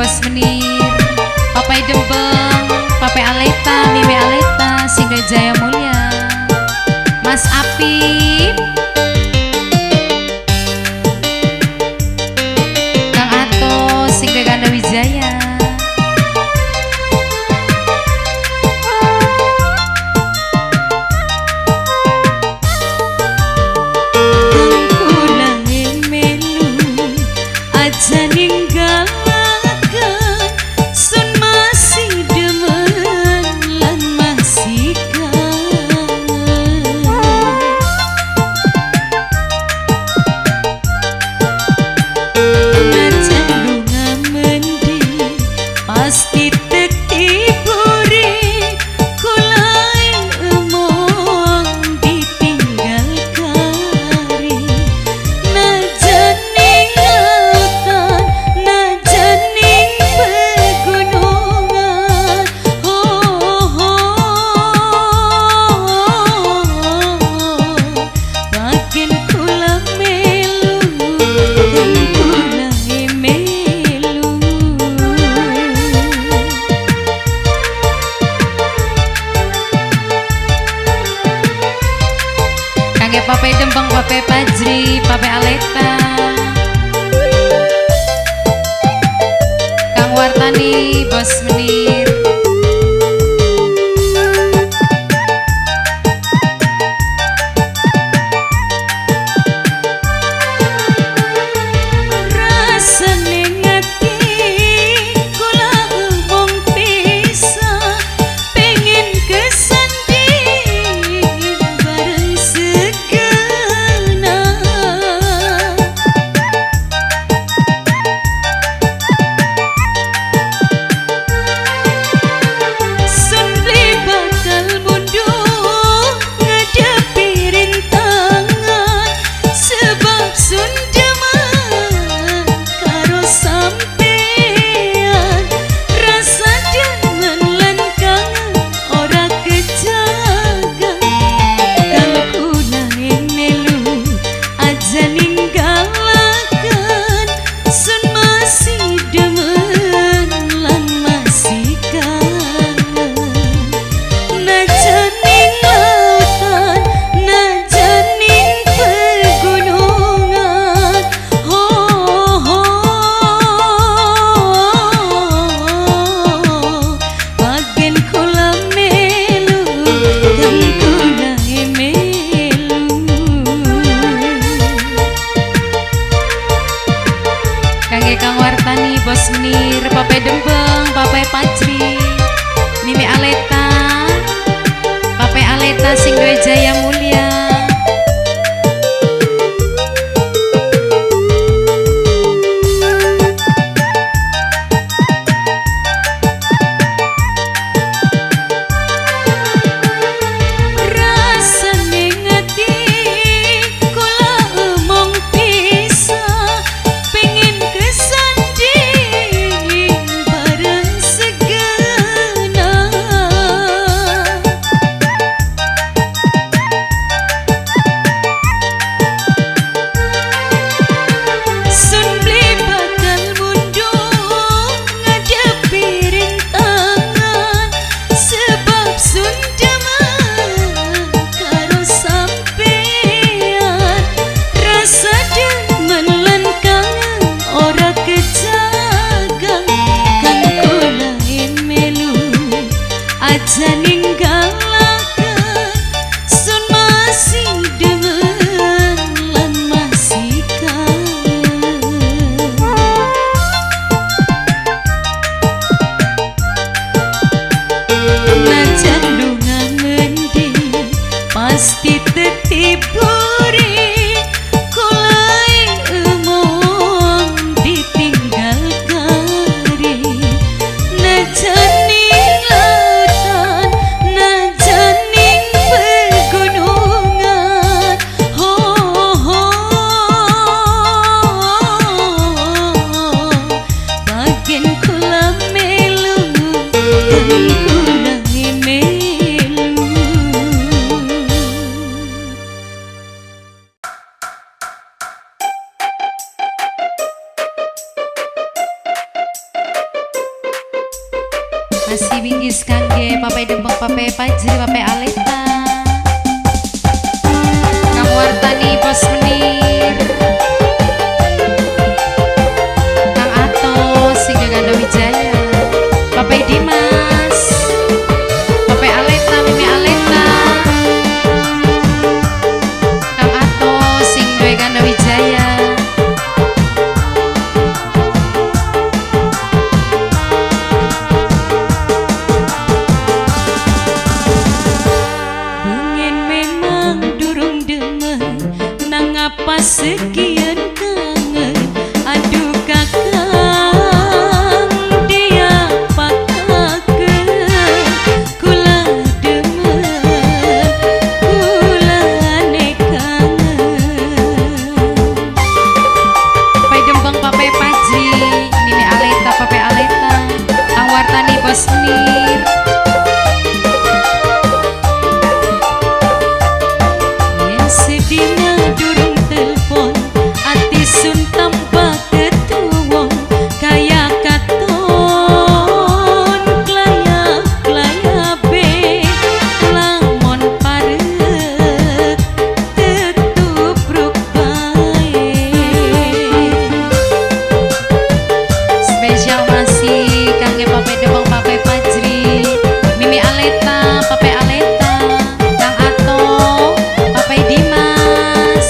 Bos Menir, Papai Dembeng, Papai Aleta, Mimi Aleta, Singga Jaya Mulia, Mas Apip, Kang Ato, Singga Ganda Wijaya. Aja ninggalaken sun masih demen lan masih kangen. Najan lunga mendi pasti tetiburi kulai emong ditinggal kari. Najan ning lautan, najan ning pegunungan, oh, oh, oh, bagian kula melu, kula melu. Kangge Papai Dembeng, Papai Pajri, Papai Aleta, Kang Wartani, Bos Menir. Rasane ngati kula emong pisah, pengen kesanding bareng segena. Sun beli bakal mundur ngadepi rintangan, sebab sun demen karo sampean. Rasa demen lan kangen ora kejaga, kang kula melu aja ninggalaken sun masih demen lan masih kangen. Najan ning lautan, najan ning pegunungan, oh, oh, oh, bagian kula melu, kang kula melu. Kangge Kang Wartani, Bos Menir, Papai Dembeng, Papai Pajri, Mimi Aleta, Papai Aleta sing duwe Jaya Mulia. Rasane ngati kula emong pisah, pengen kesanding bareng segena. Sun beli bakal mundur ngadepi rintangan, sebab sun demen karo sampean. Rasa demen lan kangen ora kejaga, kang kula melu aja ninggalaken sun masih demen lan masih kangen. Najan lunga ngendi pasti tetiburi kulai emong ditinggal kari. Najan ning lautan, najan ning pegunungan, oh, oh, oh, bagian kula melu, kang kula melu. Masih binggis kangge Papai Dempeng, Papai Pajri, Papai Aleta, Kang Wartani, Bos Menir, Kang Ato, Singga Ganda Wijaya, Papai Dimas, Papai Aleta, Mimi Aleta, Kang Ato, sing duwe Ganda Wijaya. Bengen memang durung demen, nang apa sekian kangen. Aduh kakang dia pakaken, kula demen kula kangen. Papai Dembang, Papai Pajri, Mimi Aleta, Papai Aleta, Kang Wartani, Bos Menir. Yen sedina durung telepon, ati sun tambah ketuwon, kaya katon klayap klayabe, lamun parek tetubruk bae. Spesial masih kangge Papai Dembang, Papai Pajri, Mimi Aleta, Papai Aleta, Kang Ato, Papai Dimas,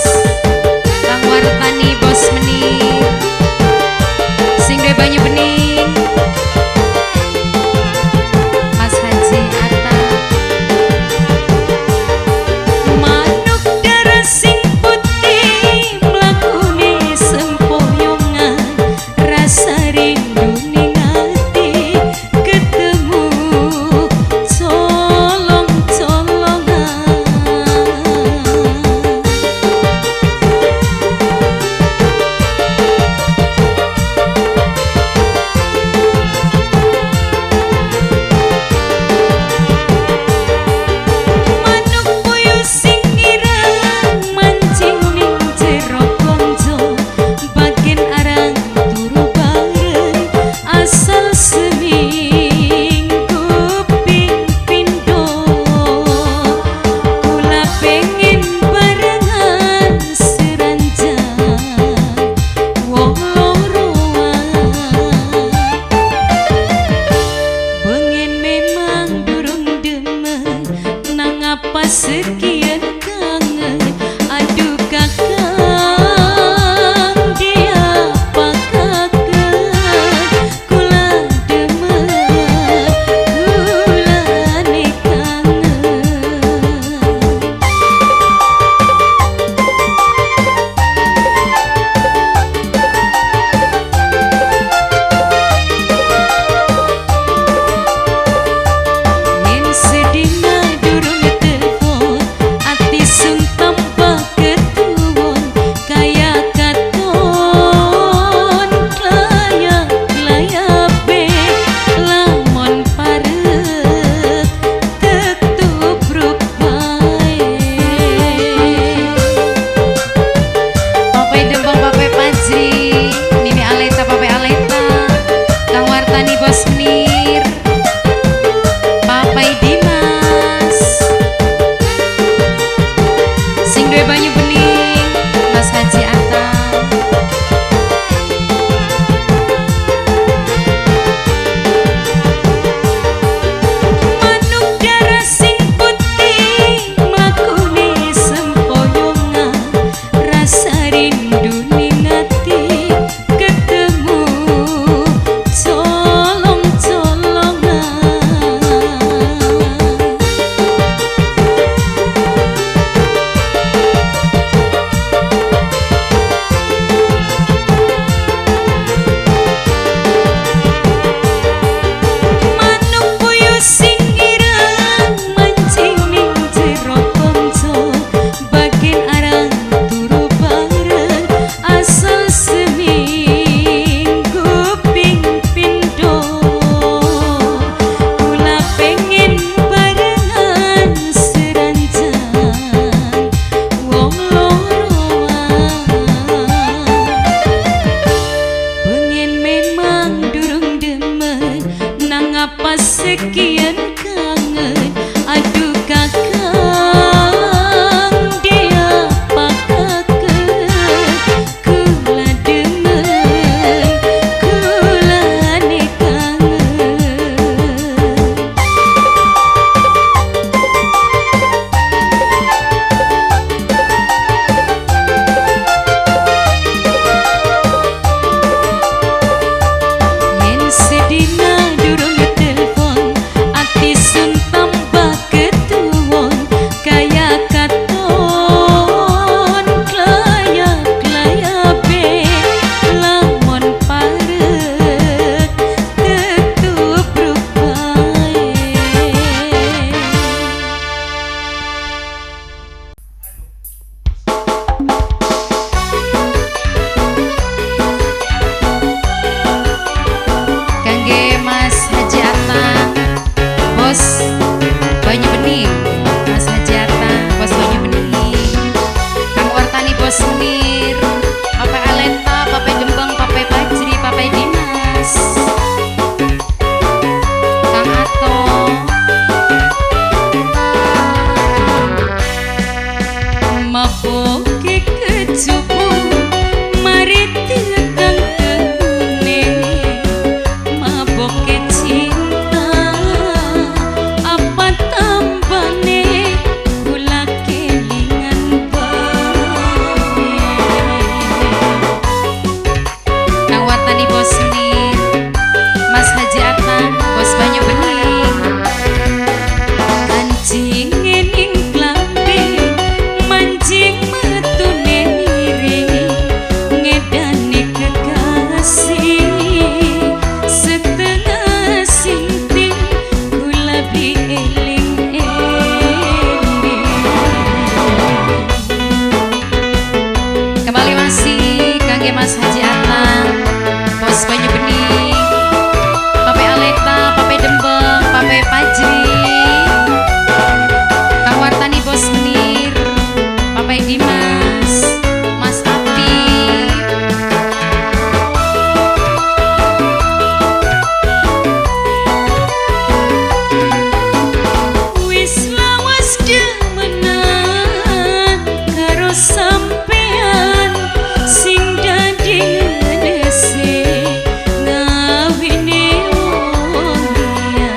Kang Wartani, Bos Menir, sing duwe banyu bening, Mas Haji Atta. Manuk dara sing putih mlakune sempoyongan, rasa rindu ning ati ketemu colong-colongan. Manuk puyuh sing ireng mancing ning jero konjo, bagen arang turu bareng asal seminggu ping pindho. Kula pengen barengan seranjang wong loroan. Bengen memang durung demen, nang apa sekian kangen. Aduh kakang dia pakaken, kula demen kula kangen. Yen sedina durung telepon, ati sun tambah ketuwon, kaya katon klayap klayabe, lamun parek tetubruk bae. Papai Dembang, Papai Pajri, Mimi Aleta, Papai Aleta, Kang Wartani, Bos Menir, Papai Dimas, sing duwe banyu bening, Mas Haji Atta. Manuk dara sing putih mlakune sempoyongan, rasa rindu ning ati ketemu colong-colongan. Maboke kecupu mari tekan tengune, maboke cinta apa tambane kula kelingan bae. Kang Wartani Bos Menir, Mas Haji Atang, Bos Banyu Bening. Kancing ning klambi mancing metune miring, ngedane kekasih setengah sinting kula beli eling eling. Kembali masih kangge Mas Haji Atang, Bos Banyu Bening, Pape Aleta, Pape Dembeng, Pape Pajri, Kang Wartani Bos Menir, Pape Dimas, Mas Api. Wis lawas demenan karo sampean sing dadi ngenese ngawine wong liya.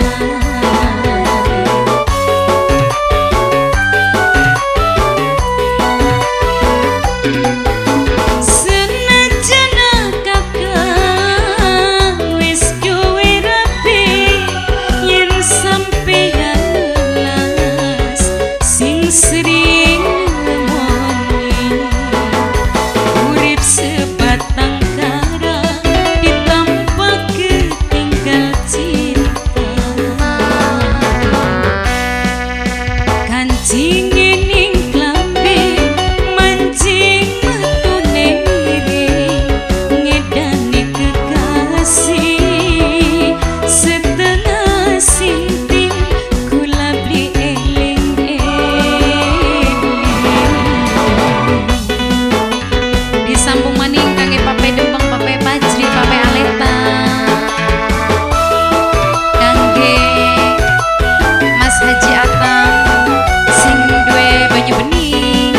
Senajan kakang wis duwe rabi, yen sampeyan welas sing sering nemoni. Urip sebatang kara ditampa ketinggal cinta. Kancing ning klambi mancing metune miring, ngedane kekasih setengah sinting kula beli eling eling. Disambung maning kangge Pape Dembeng, Pape Pajri, Pape Aleta, kangge Mas Haji Atang sing duwe Banyu Bening,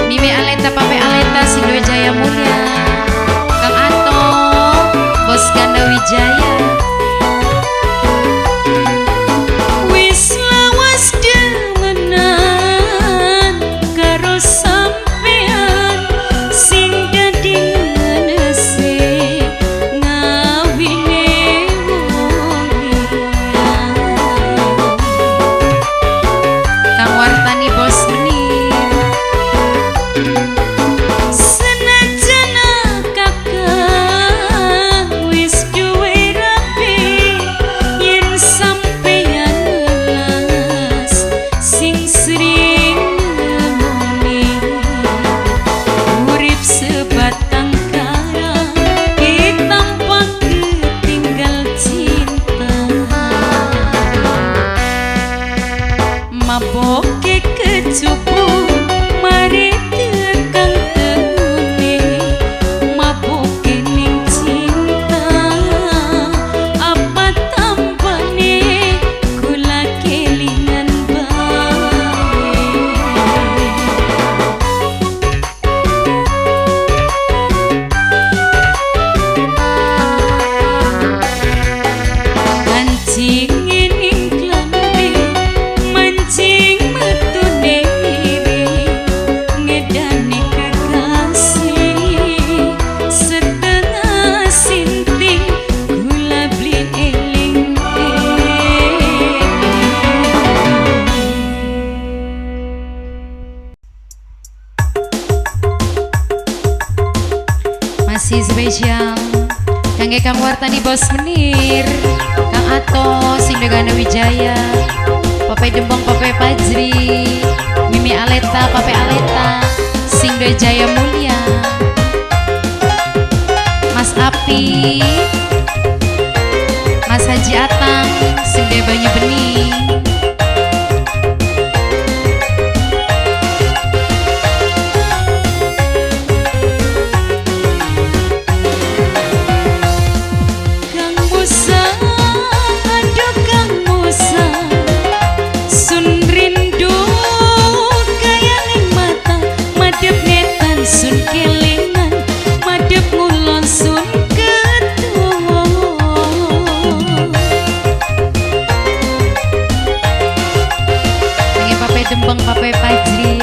Mimi Aleta, Pape Aleta sing duwe Jaya Mulya, Kang Ato, Bos Ganda Wijaya. Wis lawas demenan karo sampean sing dadi ngenese ngawine wong liya. Kang Wartani Bos Menir, senajan kakang wis duwe rabi, yen sampeyan welas sing sering nemoni. Urip sebatang kara ditampa ketinggal cinta. Maboke kecupu mari tekan tengune, maboke ning cinta apa tambane kula kelingan bae. Kancing ning klambi mancing metune miring, ngedane kekasih setengah sinting kula beli eling eling. Masih spesial kangge Kang Wartani Bos Menir, Kang Ato sing Degana Wijaya, Pape Dembong, Pape Pajri, Mimi Aleta, Pape Aleta sing Jaya Mulya, Mas Api, Mas Haji Atang sing Banyu Bening. Kang Musa, aduh Kang Musa, sun rindu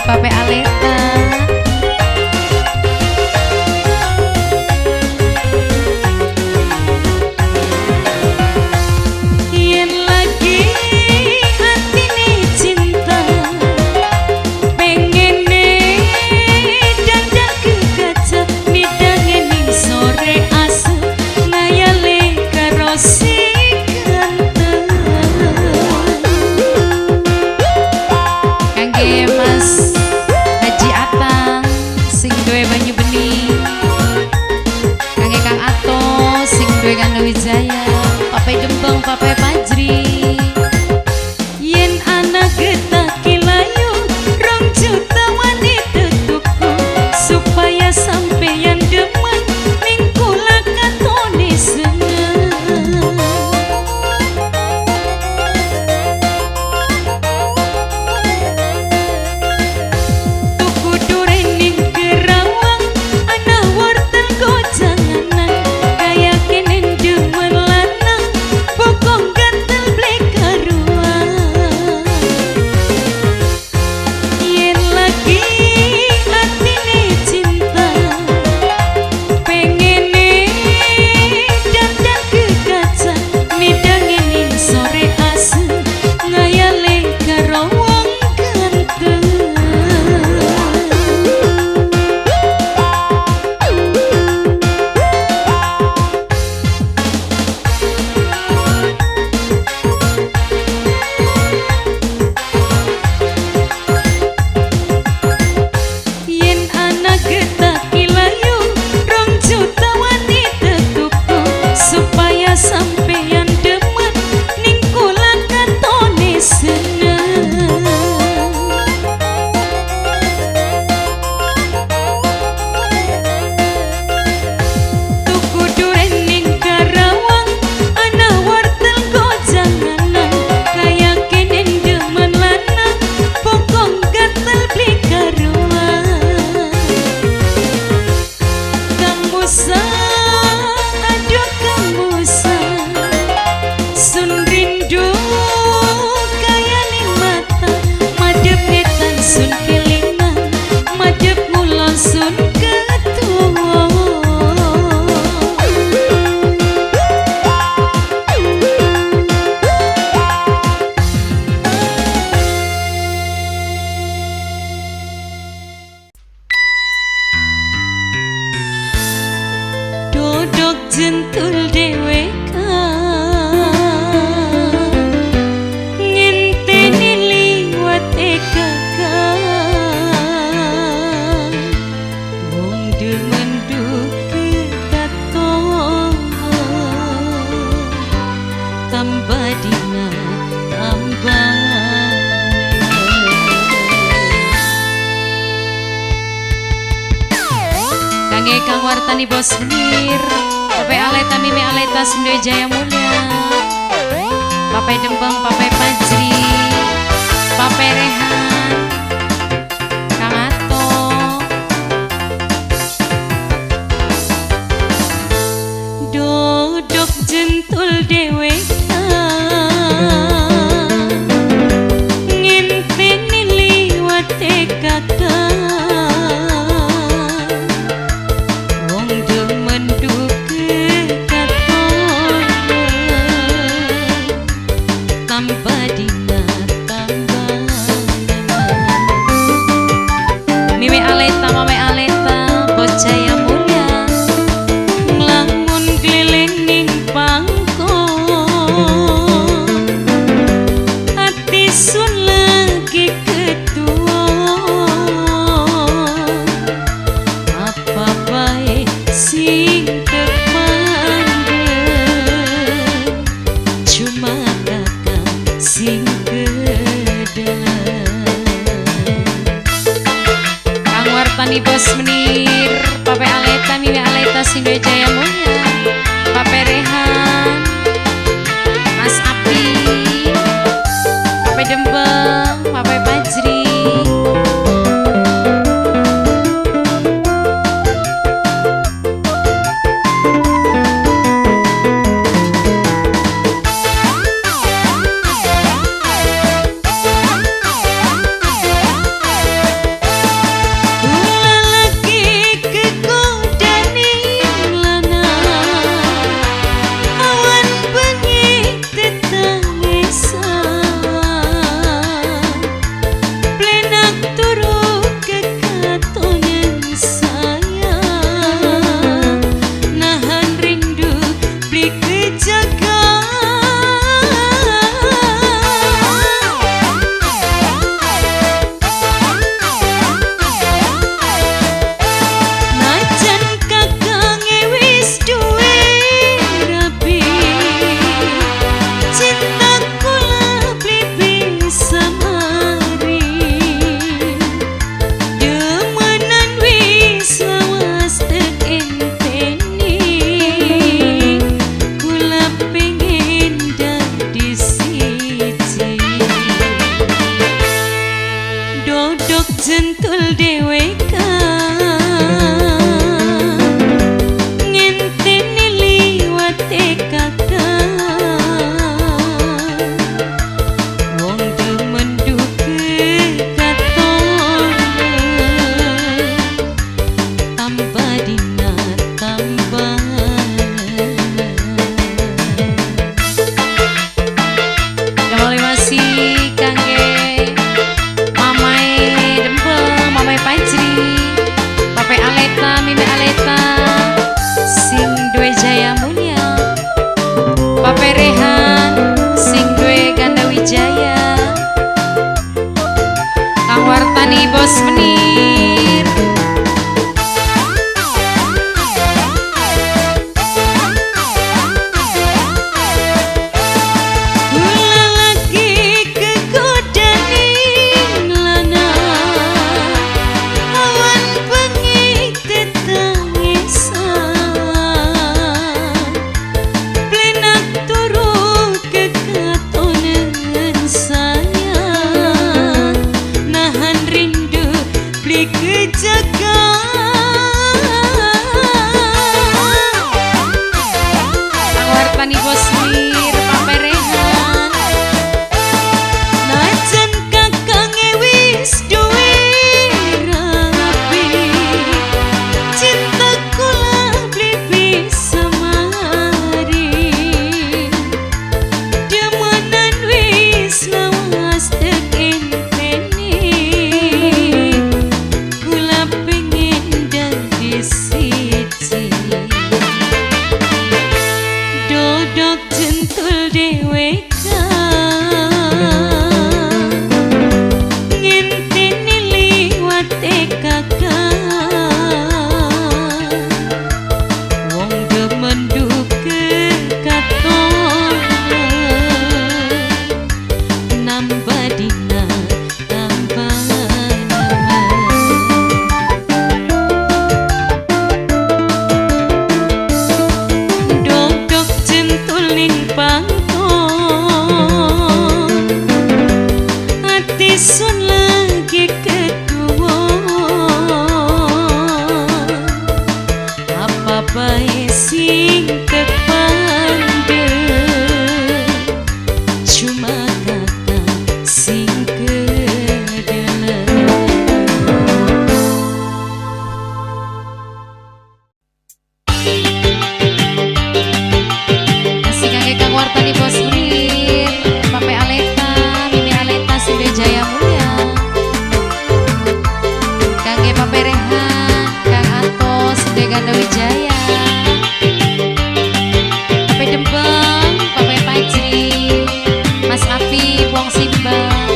Pape Aleta. Yen lagi atine cinta pengene dandan ke kaca midange ning sore ase ngayale karo si ganteng. Kangge Mas Haji Atang sing duwe banyu bening, kangge Kang Ato sing duwe Kang Wijaya, Pape Dembeng, Pape Fajri. Yen ana getah kilayu 2 juta wani tuku supaya sampeyan demen ning kula katone seneng. Tuku duren ning Kerawang ana wortel gojanganan kaya kene demen lanang bokong gatel ble karuan. Yen lagi atine cinta pengene dandan ke kaca midange ning sore ase ngayale karo wong ganteng. Yen ana getah kilayu 2 juta wani tuku supaya sampeyan demen ning kula katone seneng. Tuku duren ning Karawang ana wortel gojanganan kaya kene demen lanang bokong gatel beli karuan. Kang Musa, aduh Kang Musa, sun rindu kaya ning mata madep ngetan sun kelingan madep ngulon sun ketua. Dodok jentul dhewekan ngenteni liwate kakang wong demen duke katon tambah dina tambah. Kangge Kang Wartani Bos Menir, Pape Aleta, Mimi Aleta Sendue Jaya Mulia, Pape Dembeng, Pape Fajri, Pape Rehan, Kang Ato. Dodok jentul dhewekan ngenteni liwate kakang wong demen duke katon tambah dina tambah. Mimi Aleta, Mame Aleta, bocah yang mulia nglamun keliling ning pangkon ati sun lagi ketua apa bae sing kepandeng cuma kakak sing kedalan. Kang Wartani Bos Menir, Pape Aleta, Mimi Aleta, Sindue Jaya Mulia, Pape Rehan, Mas Api, Pape Dembeng, Pape Fajri. Centul dewekan ngenteni liwate kakang wong demen duke katon tambah dina tambah. Kembali masih kangge Mamai Dempeng, Mamai Pajri, Papai Aleta, Mimi Aleta, sing duwe Jaya Mulia, Papai Rehan, sing duwe Ganda Wijaya, Kang Wartani Bos Menir. Kula lagi kegodaning lanang, awan bengi tetangisan, plenak turu kekatonen sayang, nahan rindu beli kejaga. Kang Wartani Bos Menir, Papai Rehan. Najan kakange wis duwe rabi, cinta kula beli bisa mari. Demenan wis lawas tek enteni, kula pengen dadi siji. Dodok centul dewekan ngenteni liwate kakang wong demen duke katon nambah dina tambah nemen. Dodok centul ning pangkon, ati sun lagi keduwon, apa bae sing kepandem, cuma kakang sing kedelem. Kasih kangge Kang Wartani Bos Menir, Papai Aleta, Mimi Aleta, Sinde Jaya Mulia, kangge Papai Rehan, Kang Anto, Sinde Ganda Wijaya, Papai Dembeng, Papai Pajri, Mas Api, Wong Simbang.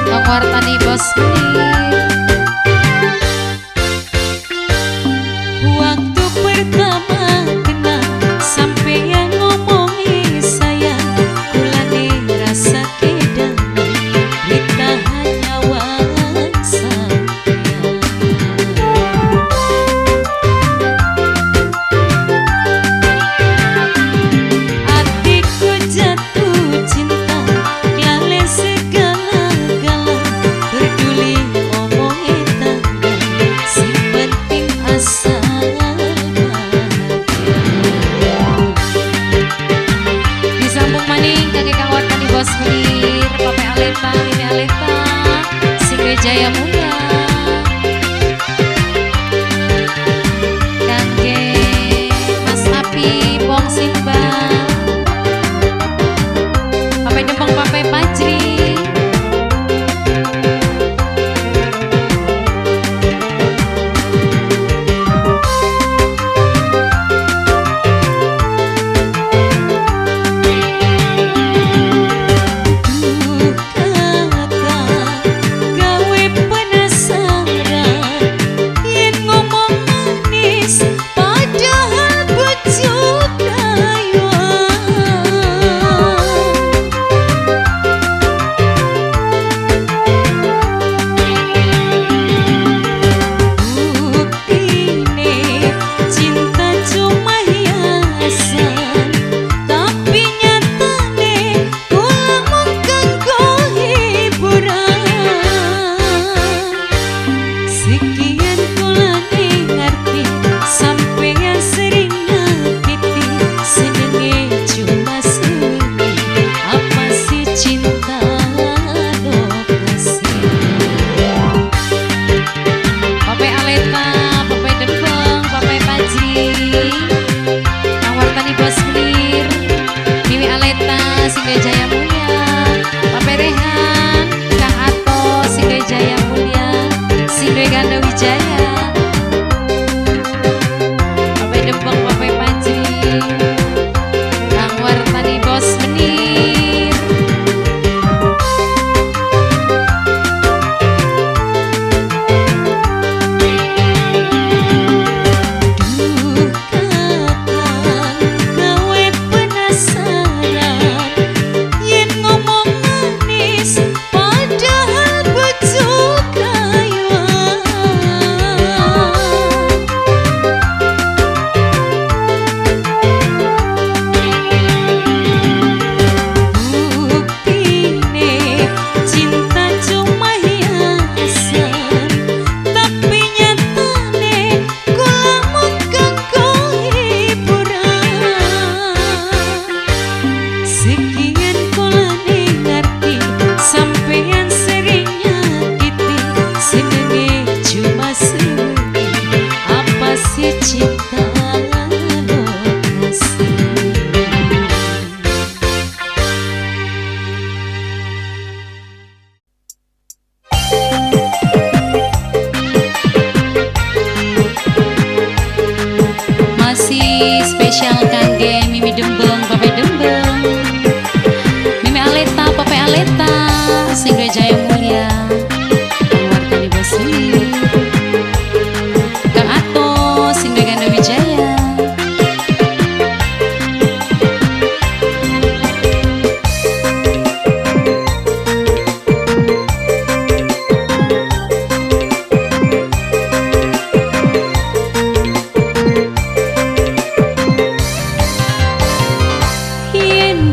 Kang Wartani Bos Menir. Waktu pertama kenal sampai yang ngomongi sayang, kulane rasa kedangan ditahan nyawang sampeyan. Hatiku jatuh cinta, klalen segala-gala, peduli omongi tangga, sing penting asal bahagia. Disambung maning kangge Kang Wartani Bos Menir, Papai Aleta, Mimi Aleta, Singge Jaya Mulia, kangge Mas Api, Wong Simbang, Papai Dempeng, Papai Pajri. Duh kakang,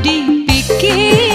Dipikir.